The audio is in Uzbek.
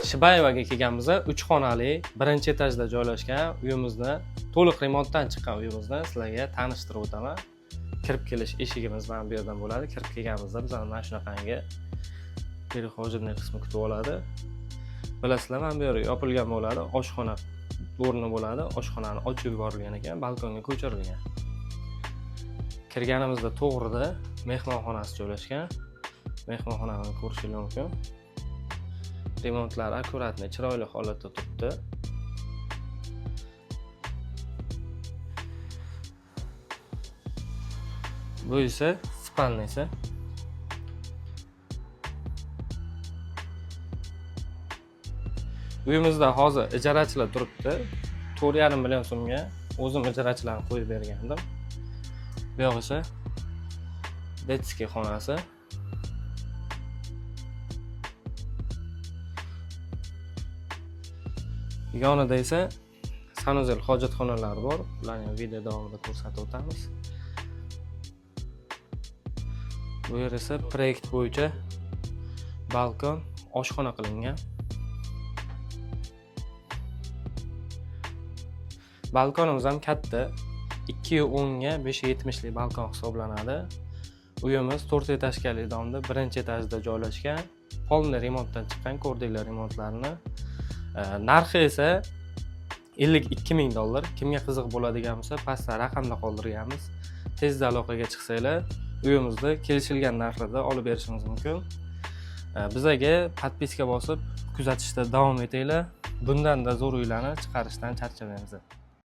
Shibayevaga kelganmiz. 3 xonali, birinchi etajda joylashgan uyimizni, to'liq remontdan chiqqan uyimizni sizlarga tanishtirib o'taman. Kirib kelish eshigimiz mana bu yerdan bo'ladi. Kirib kelganimizda bizani mana shunaqangi перехожий qismi kutib oladi. Bilasizlar, mana bu yer yopilgan bo'ladi, oshxona o'rni bo'ladi. Oshxonani ochib yuborilgan ekan, balkonga ko'chirilgan. Kirganimizda to'g'rida mehmonxonasi joylashgan. Mehmonxonani ko'rishingiz mumkin. Remontlar аккуратный, chiroyli holatda turibdi. Bu esa спальный si. Uyimizda hozir ijarachilar turibdi. 4,5 million so'mga o'zim ijarachilarni qo'yib bergandim. Bu yoq esa детский xonasi. Yonida esa санузел, hojatxonalari bor. Ularni ham video davomida ko'rsatib o'tamiz. Bu yer esa proyekt bo'yicha balkon, oshxona qilingan. Balkonimiz ham katta. 2.10 ga 5.70 lik balkon hisoblanadi. Uyimiz 4 этажка li domda, birinchi etajda joylashgan. Полный remontdan chiqqan, ko'rdinglar remontlarni. Narxi esa 52 ming dollar. Kimga qiziq bo'ladigan bo'lsa, pastda raqamda qoldirganmiz. Tezda aloqaga chiqsanglar, uyimizni kelishilgan narxlarda olib berishimiz mumkin. Bizaga подписка bosib kuzatishda davom etinglar. Bundan-da zo'r uylarni chiqarishdan charchamaymiz.